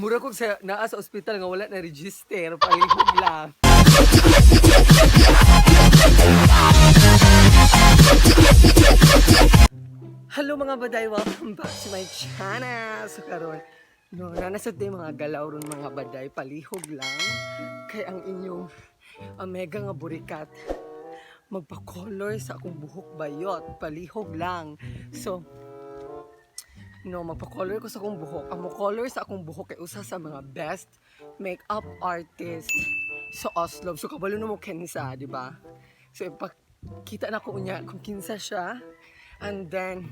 Mura kog sa naa sa ospital nga wala na register, palihog lang. Hello mga baday, welcome back to my channel. So karon, no, nanasad tayo mga galaw ron mga baday, palihog lang kay ang inyong omega nga burikat magpa-color sa akong buhok bayot, palihog lang. So, no, magpa-color ko sa akong buhok. Ang mo-color sa akong buhok kay usa sa mga best makeup artist sa Oslo. So, kabalo na mo kinsa, di ba? So, ipakita na ko unya kung kinsa siya. And then,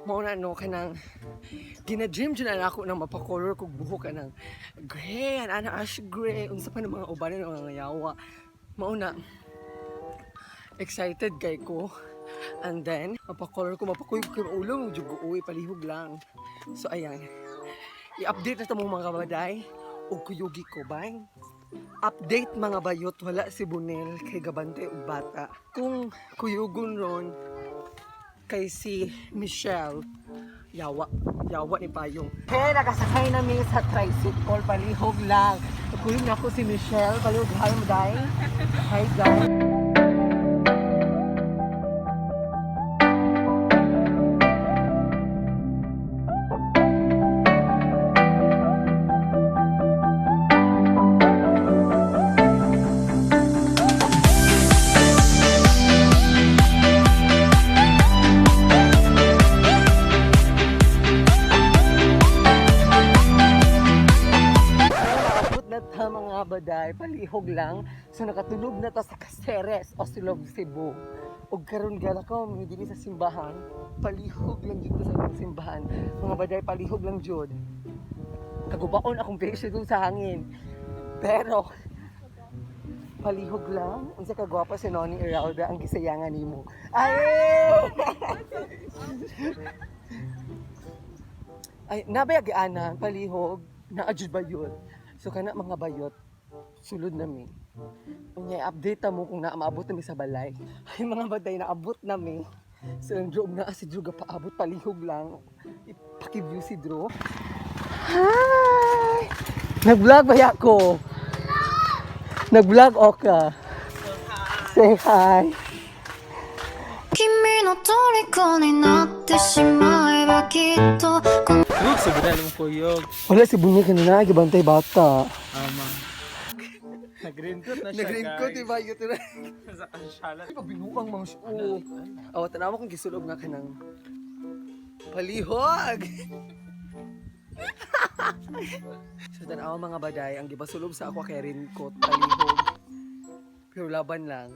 mao na no kanang gina-dream jud na ako nang mapakolor kog buhok kanang gray and ana ash gray unsa pa ng mga uban ng mga yawa mao na excited kay ko. And then mapakolor ko, mapakuy ko kay ulo jud ko, uy, palihog lang. So ayan, i-update na ta mo mga baday ug kuyugi ko. Bye. Update mga bayot, wala si Bunel kay gabante og bata. Kung kuyugon ron kay si Michelle, yawa yawa ni Payong. Hey, nakasakay na mi sa tricycle, palihog lang. Kuyog na ako si Michelle, palihog. Hi mo day. Hi day. Naabot na ta mga baday, palihog lang. So nakatulog na ta sa Caceres, Oslob, Cebu. Ug karon gala ko mi dinhi sa simbahan, palihog lang jud ta sa inyong simbahan. Mga baday, palihog lang jud. Kagubaon akong beso dun sa hangin. Pero palihog lang. Unsa ka gwapa si Noni Iralda ang gisayangan nimo. Ay! Ay, nabay ana, palihog, naa jud bayot. So kana mga bayot, sulod nami. Unya update ta mo kung naa maabot nami sa balay. Ay mga baday, naabot nami. So ang Drew na si Drew paabot, palihog lang. Ipaki-view si Drew. Hi! Nag-vlog ba ko? Nag-vlog oka. Say hi. 君の虜になってしまえばきっとこの Kuyog sa bunal mong kuyog. Wala si Bunyi kanina, gibantay bata. Ama. Nag-raincoat na siya, Nag-raincoat, guys. diba? Yun na. Sa kasyala. Ay, pabinuang mga siya. Oo. Awa, tanawa kong gisulob nga ka ng palihog. So, tanawa mga baday, ang gibasulob sa ako kay raincoat, palihog. Pero laban lang.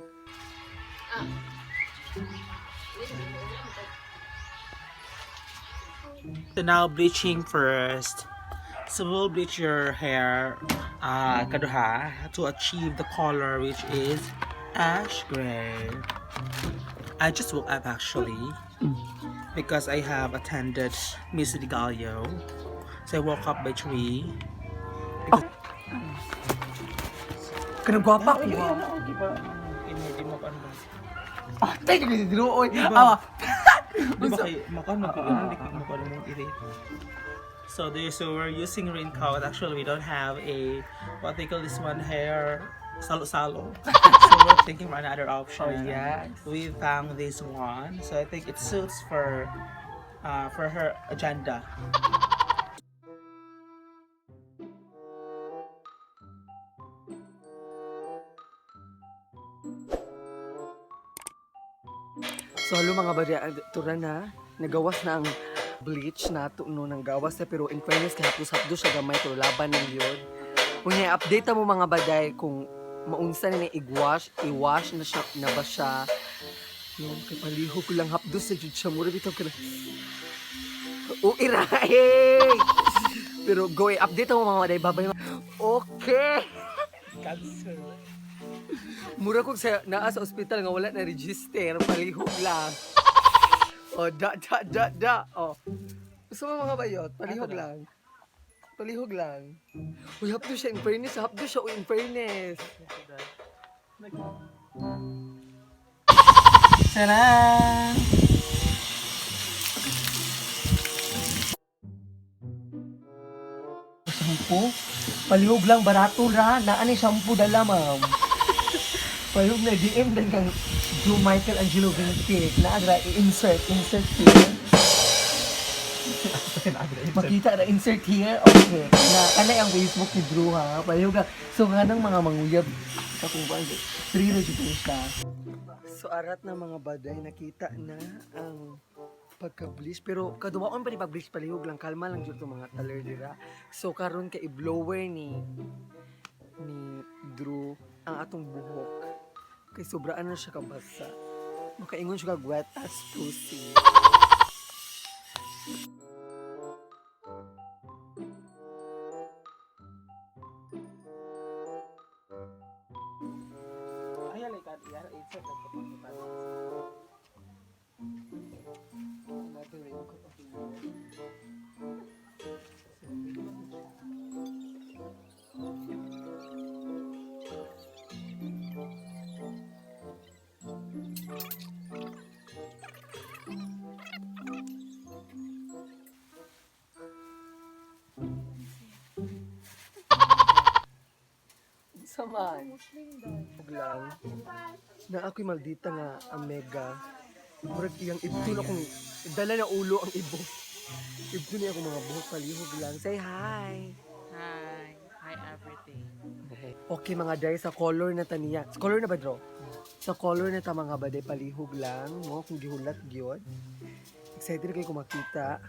So now, bleaching first. So we'll bleach your hair, kaduha, to achieve the color which is ash gray. I just woke up actually because I have attended Miss Gallo. So I woke up by 3. Kanang gwapa ko. Di ba? Hindi mo pa ano ba? Ah, tayo ka si Drew, oy. Awa. Di ba kayo, makan magkukunan, hindi ko makuha mong iri. So there, so we're using raincoat. Actually, we don't have a, what they call this one, hair, salo-salo. So we're thinking for another option. Oh, yes. We found this one. So I think it suits for her agenda. So hello mga baday, tura na, nagawas na ang bleach na no, nang gawas na, pero in fairness kay hapdos-hapdos siya gamay pero laban ng yun. Unya update mo mga baday kung maunsa na ni igwash, i-wash na siya na ba siya. No, kay palihog ko lang hapdos sa jud siya mura bitaw ka na. O irahe. Pero go, eh, update mo mga baday, babay. Okay. Cancer. Mura kog sa naa sa ospital nga wala na register, palihog lang. Oh, da da da da. Oh. Gusto mo mga bayot, palihog lang. Palihog lang. Uy, hapdo siya in fairness, hapdo siya uy, in fairness. Taran! shampoo. Palihog lang, barato ra. Naa ni shampoo dala, ma'am. Palihog na DM din kang Drew Michael Angelo Vintic. Naagra, i-insert, insert here. Makita na insert here. Okay. Na kanay ang Facebook ni Drew ha. Palihog ka. So kanang mga manguyab sa kung ba. Free ra jud siya. So arat na mga baday nakita na ang pagka-bleach pero kaduwaon pa ni pag-bleach, palihog lang, kalma lang jud tong mga taler dira. So karon kay i-blower ni Drew ang atong buhok kay sobraan na siya kabasa. Makaingon siya kag wet as pussy. Ay, like, insert like the Another raincoat of the year. So, pwede na siya. Unsa man? Ug lang. Na ako'y maldita nga amega. Murag iyang ibton akong dala na ulo ang ibo. Ibton niya akong mga buhok, palihog lang. Say hi. Hi. Hi everything. Okay mga day, sa color na taniya. Sa color na ba, Dro? Sa color na ta mga baday, palihog lang. Mo, kung gihulat gyud. Excited na kayo kung makita.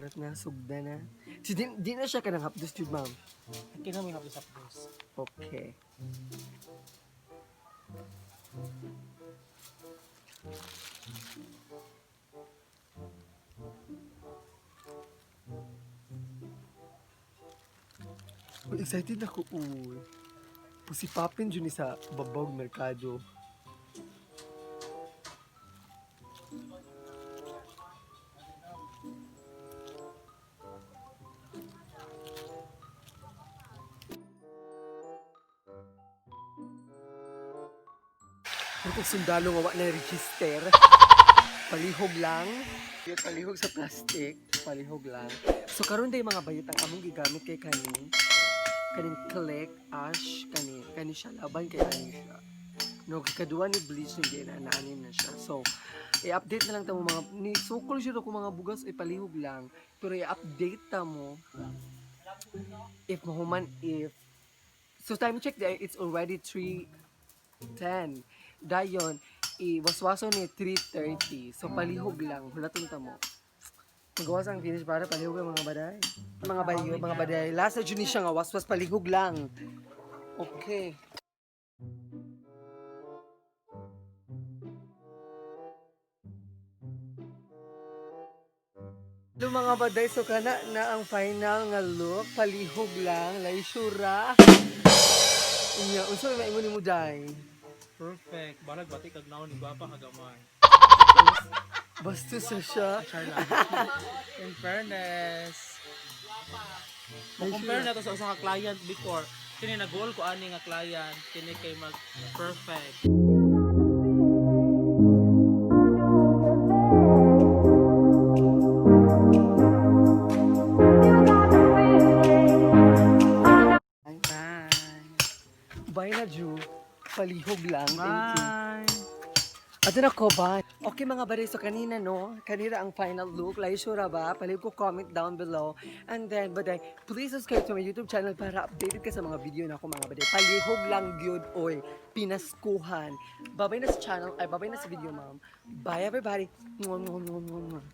Urat na, sugda na. So, di na siya kanang hapdos, jud, ma'am. Kina mo yung hapdos. Okay. Uy, excited ako, uy. Pusipapin dyan ni sa Babog Mercado. Pero kung sundalo nga wa na register, palihog lang. Palihog sa plastic, palihog lang. So karon day mga bayot ang among gigamit kay kani. Kaning click ash kani kani siya laban kay ani siya. No, kaduwa ni bleach ni ginanaanin na siya. So, i-update na lang tamo mga ni sukol siya ko mga bugas ay palihog lang. Pero i-update ta mo if mahuman if so time check there, it's already 3:10. Dayon, iwaswaso ni 3:30. So palihog lang, hulaton ta mo. Magawas ang finish para palihog ang mga baday. Mga bayo, mga baday. Last na jud ni siya nga waswas, palihog lang. Okay. Hello mga baday, so kana na ang final nga look, palihog lang, laysura. Inya, unsa may maingon nimo day? Perfect. Balag batik kag naon ni gwapa ka gamay. Bastos na siya. Char lang. In fairness. Mo-compare na to sa usa ka client before. Kini na goal ko ani nga client, kini kay mag perfect. Bye. Bye na, Ju. Palihog lang. Thank you. Bye. Ato na ko ba? Okay mga bare, so kanina no, kanina ang final look. Like, sure ba? Palihog ko comment down below. And then, baday, please subscribe to my YouTube channel para updated ka sa mga video na ako mga baday. Palihog lang gyud oy, pinaskuhan. Babay na sa channel, ay babay na sa video ma'am. Bye everybody. Mwah, mwah, mwah, mwah, mwah.